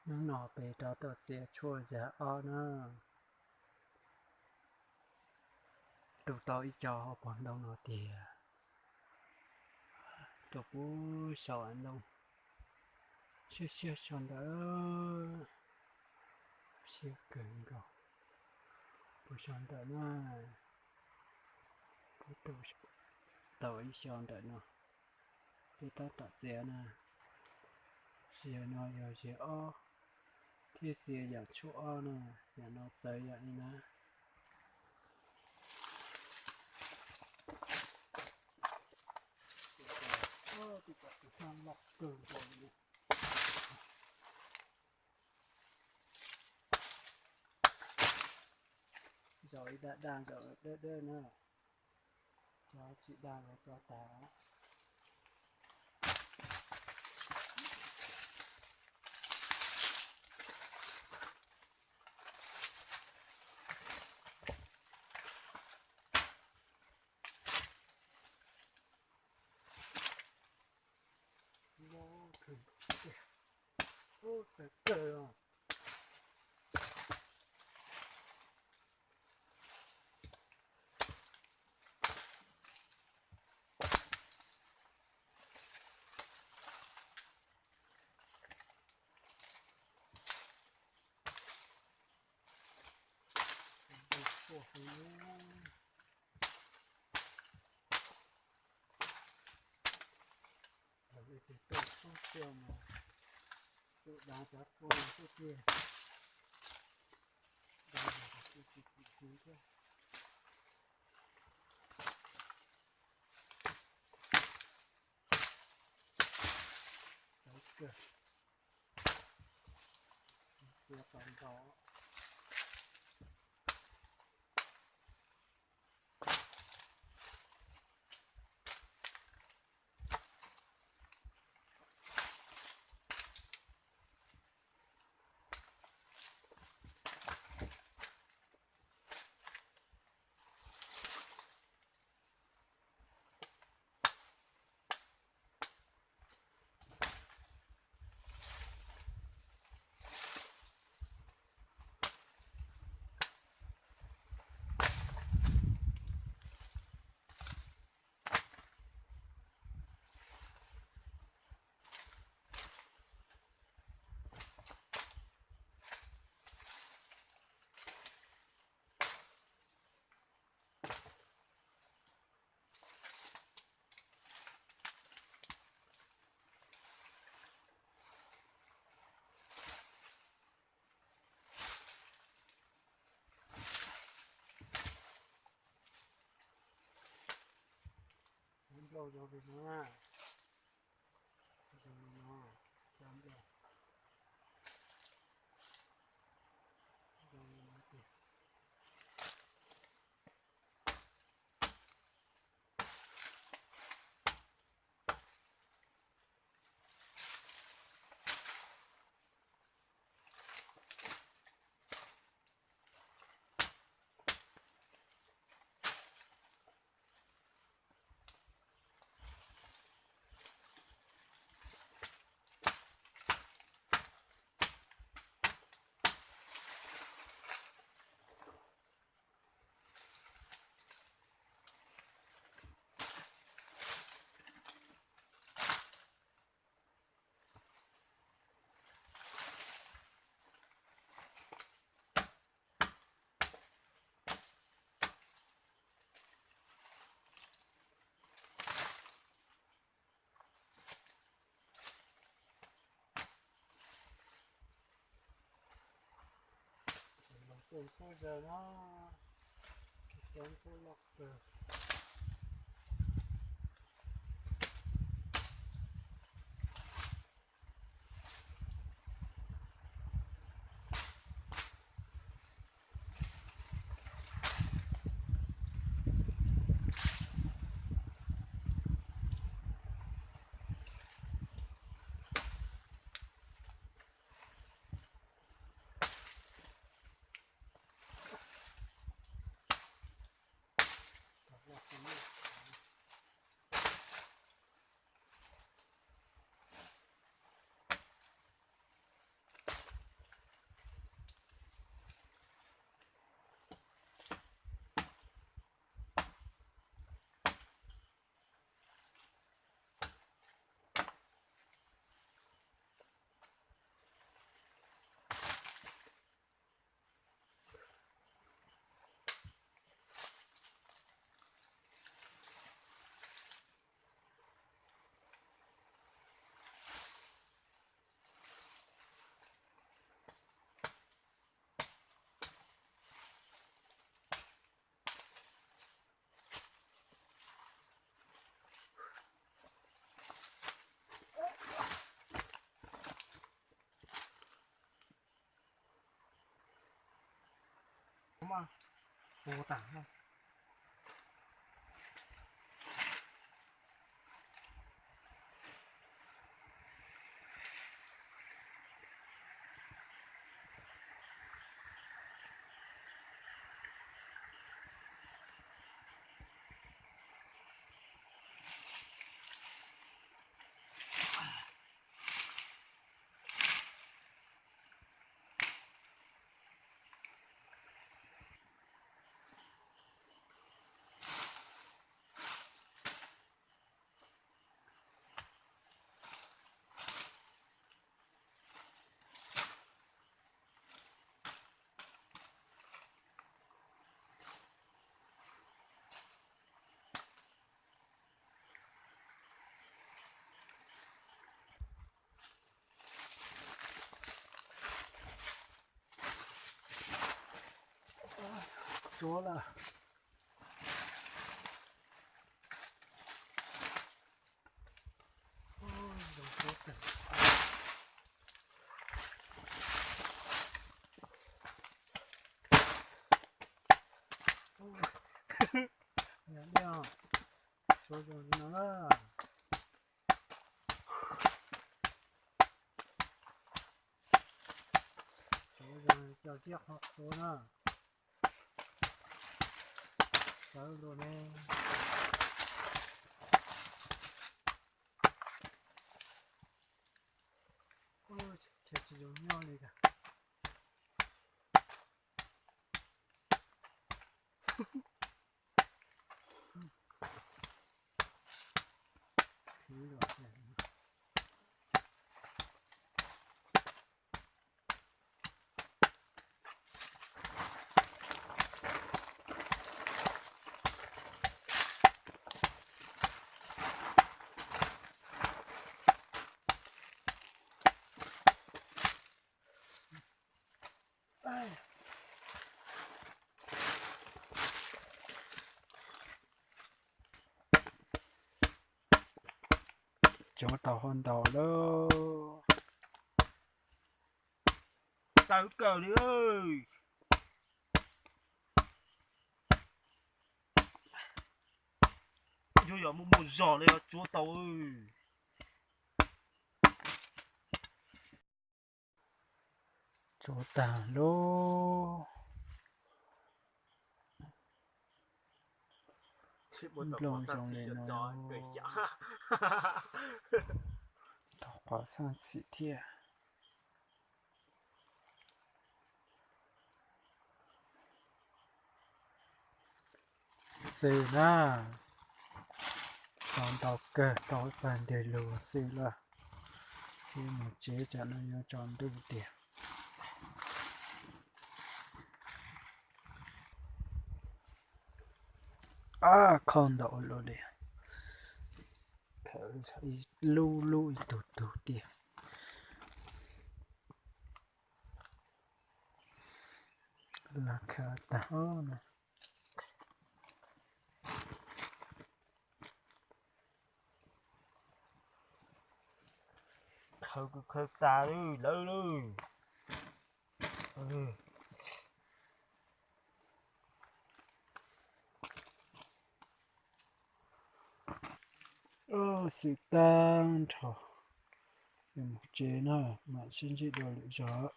Hnub no peb rov tau txiav tshuaj yam ob na. Tu tau ib co hauv paus ntoo no tiag, rau puag saum ntoo, siab siab sau ntawm, siab kawg nkaus, puag saum ntawm na. Peb tu tau ib xyoo ntawm no, peb tab tom txiav na. Ziag no yog ziag ob, thiab txiav yam tshuaj ob na, yam no txawv yam li na. Tus tsov tus hmab loj kawg nkaus li. Zaum ib daj daj, zaum dawb dawb na, cov tsis daj los cov tas. Loj kawg, ub, tawv kawg os. Lawv tus tuaj xub xiab mas tus dav cov tuaj xwb tiag, dav cov tuaj tsis kim heev thiab. Tawv kawg, txiav tau ntau. Cov nplooj zoo li no, zoo li no, cov nplooj zoo li no tiag. Los tus ntxub zaws no, cov ntxub loj kawg. Cov loj kawg Mas pu tas no. Tsuav lawm. Tsuav zoo li no na. Tsuav zoo cov ziab qhuav qhuav na. Sawv los ne. Ua, tsis zoo nyob li cas. Tsuav tau hauv ntau lawm. Tawv kawg li. Yog yog muaj muaj zog li tsuav tau. Tsuav tag lub nplooj zoo li no. Tau qhov xaj xim thiab. Xwb na, tau ntau kawg, tau ib pawg nteg lug xwb lawm. Sib mus tsev tsam no yuav tsaus ntuj tiag. Ab, khauj ntau ua luaj li. Lub lub ib tug tug tiag. Laj khaws tag no. Khaws khaws tas lawm lawm. Xwm tag nrho, mus tsev na, mam sib ntsib dua lwm zaug.